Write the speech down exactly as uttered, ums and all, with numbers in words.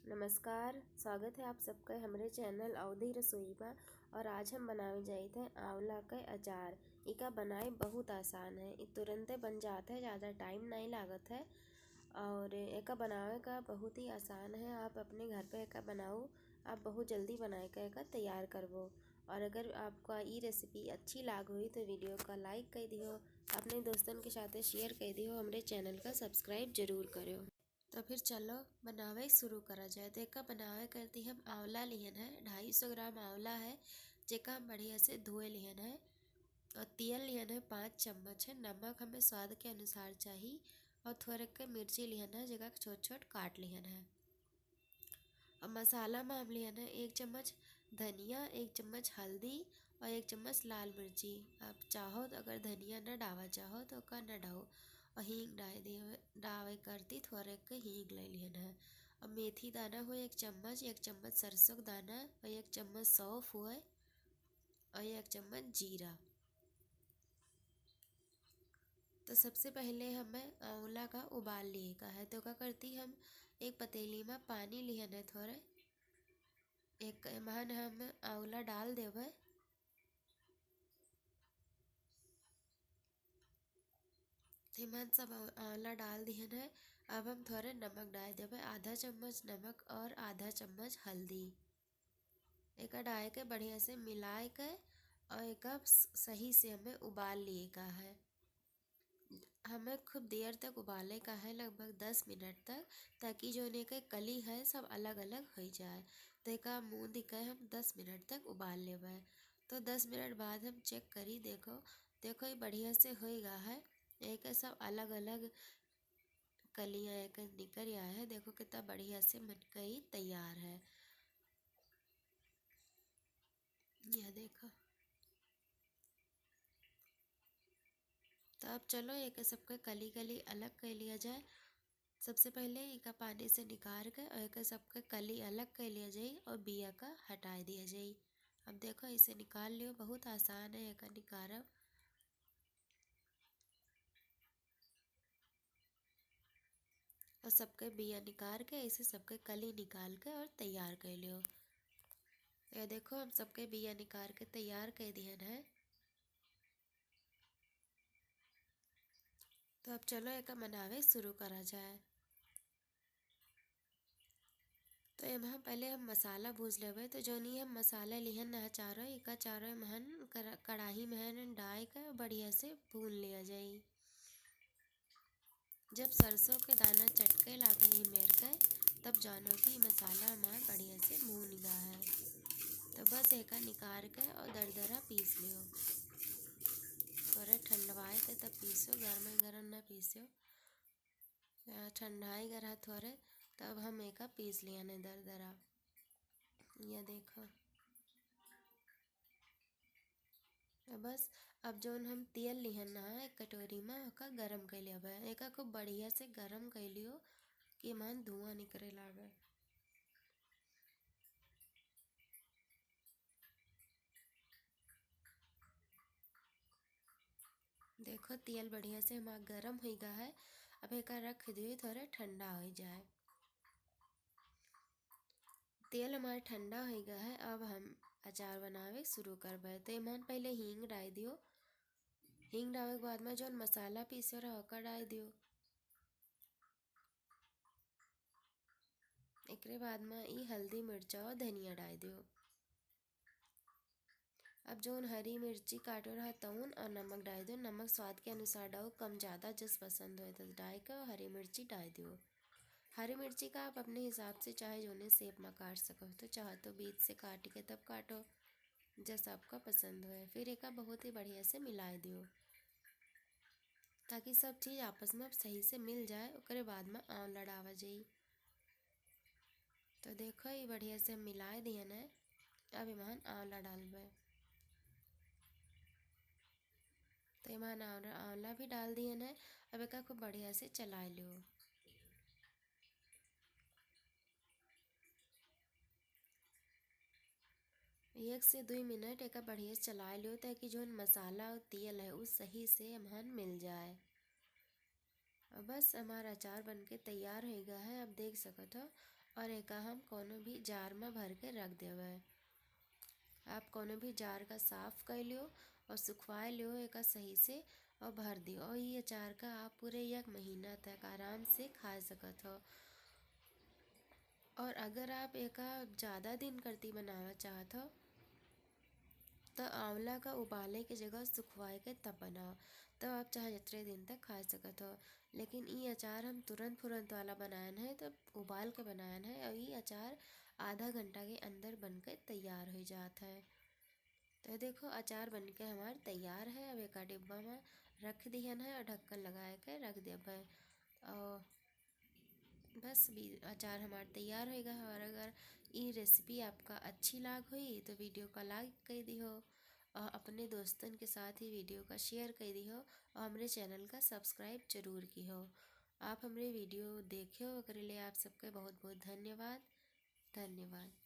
नमस्कार, स्वागत है आप सबका हमरे channel अवधी रसोई मा। और आज हम बनावे जाइत है आंवला के अचार। इका बनाए बहुत आसान है, इ तुरंते बन जात है, ज़्यादा time नहीं लागत है। और एका बनावे का बहुत ही आसान है, आप अपने घर पे एका बनाओ, आप बहुत जल्दी बनाए का एका तैयार करबो। और अगर आपका ई recipe अच्छी लाग होई तो video का like कर दियो, अपने दोस्तन के साथे share कर दियो, हमरे channel का subscribe जरूर करो। तो फिर चलो बनावे शुरू करा जाए। तो एका बनावे करती हम आंवला लिहन है, ढाई सौ ग्राम आंवला है, जेका हम बढ़िया से धोए लिहन है। और तेल लिहन है पाँच चम्मच है, नमक हमें स्वाद के अनुसार चाही। और थोड़े के मिर्ची लिहन है, जेका छोट छोट काट लिहन है। और मसाला में हम लिहन है एक चम्मच धनिया, एक चम्मच हल्दी और एक चम्मच लाल मिर्ची। आप चाहो तो अगर धनिया न डावा चाहो तो ओका न डाओ। और हींग डाल दिए, डावे करती थोड़े के हींग ले लिहन है। और मेथी दाना हो एक चम्मच, एक चम्मच सरसों के दाना और एक चम्मच सौंफ हो और एक चम्मच जीरा। तो सबसे पहले हमें आंवला का उबाल लिए का है। तो का करती हम एक पतीली में पानी लिहन है थोड़े, एक एमहन हम आंवला डाल देवे। तो एमहन सब आंव-, आंवला डाल दिहन है। अब हम थोड़े नमक डाल देवे, आधा चम्मच नमक और आधा चम्मच हल्दी। एका डाल के बढ़िया से मिलाए के और एका स-, सही से हमें उबाल लिए का है। हमें खूब देर तक उबाले का है, लगभग दस मिनट तक, ताकि जो एके कली है सब अलग अलग हो जाए। तो एका मूंद के हम दस मिनट तक उबाल लेवे। तो दस मिनट बाद हम check करी, देखो, देखो ये बढ़िया से हो गया है, एके सब अलग अलग कलियाँ एकर निकर आए है। देखो कितना बढ़िया से मनकई तैयार है। यह देखो। तो अब चलो एके सबके कली कली अलग कर लिया जाए। सबसे पहले एका पानी से निकाल के और एके सबके कली अलग कर लिया जाए और बिया का हटाए दिया जाए। अब देखो इसे निकाल लियो, बहुत आसान है एका निकारब। और सबके बिया निकाल के ऐसे सबके कली निकाल के और तैयार कर लियो। ये देखो हम सबके बिया निकाल के तैयार कर दिहन है। तो अब चलो एका बनावे शुरू करा जाए। तो एम्हा पहले हम मसाला भूज लेबे। तो जौन ई हम मसाला लिहन ना चारो, एका चारो एम्हन करा-, कड़ाही में हन डाल के बढ़िया से भून लिया जाई। जब सरसों के दाना चटके लागे ई मेर के, तब जानो कि मसाला हमार बढ़िया से भून गया है। तो बस एका निकाल के और दरदरा पीस लियो। थोड़ा ठंडवाए के तब पीसो, गरमे गरम ना पीसो। आ, ठंडाई गया रहा थोड़े, तब हम एका पीस लिहन है दरदरा। या देखो, अब बस, अब जौन हम तेल लिहन ना एक कटोरी में, ओका गरम कर लिया बा। एका खूब बढ़िया से गरम कर लियो कि मान धुआं निकरे लागे। देखो, तेल बढ़िया से हमार गरम हो गया है। अब एका रख दियो, थोड़ा ठंडा हो जाए। तेल हमार ठंडा हो गया है, अब हम अचार बनावे शुरू करबे। तो एमन पहले हींग डाल दियो। हींग डाले के बाद में जौन मसाला पीसे रहा, ओका डाल दियो। एकरे बाद में ई हल्दी, मिर्चा और धनिया डाल दियो। अब जौन हरी मिर्ची काटो रहा तौन और नमक डाल दियो। नमक स्वाद के अनुसार डालो, कम ज़्यादा जस पसंद होए तो डाल के और हरी मिर्ची डाल दियो। हरी मिर्ची का आप अपने हिसाब से चाहे जौने shape में काट सको, तो चाहे तो बीच से काट के तब काटो, जस आपका पसंद होए। फिर एका बहुत ही बढ़िया से मिला दियो, ताकि सब चीज़ आपस में सही से मिल जाए। ओकरे बाद में आंवला डाला जाई। तो देखो, ये बढ़िया से हम मिला दिहन है। अब एमन आंवला डालबे। तो एमन आंवला, आंवला भी डाल दिहन है। अब एका खूब बढ़िया से चला लियो। एक से दुई मिनट एका बढ़िया से चला लियो, ताकि जौन मसाला और तेल है, उ सही से एमन मिल जाए। अब बस हमार अचार बन के तैयार हो गया है। आप देख सकत हो, और एका हम कोनो भी जार में भर के रख देवे। आप कोनो भी जार का साफ कर लियो और सुखवा लियो एका सही से और भर दियो। और ये अचार का आप पूरे एक महीना तक आराम से खा सकत हो। और अगर आप एका ज़्यादा दिन करती बनावा चाहत हो, तो आंवला का उबाले के जगह सुखवाए के तब बनाओ, तो आप चाहे जितने दिन तक खा सकत हो। लेकिन ई अचार हम तुरंत फुरंत वाला बनायन है, तो उबाल के बनायन है, और ई अचार आधा घंटा के अंदर बन के तैयार हो जात है। तो देखो, अचार बन के हमार तैयार है। अब एका डिब्बा में रख दिहन है और ढक्कन लगाए के रख देब है। और बस भी अचार हमार तैयार होएगा। और अगर ई रेसिपी आपका अच्छी लाग होई तो वीडियो का लाइक कर दिहो और अपने दोस्तन के साथ ही वीडियो का शेयर कर दिहो और हमरे चैनल का सब्सक्राइब जरूर की हो। आप हमरे वीडियो देखे हो, ओकरे लिए आप सबके बहुत बहुत धन्यवाद। धन्यवाद।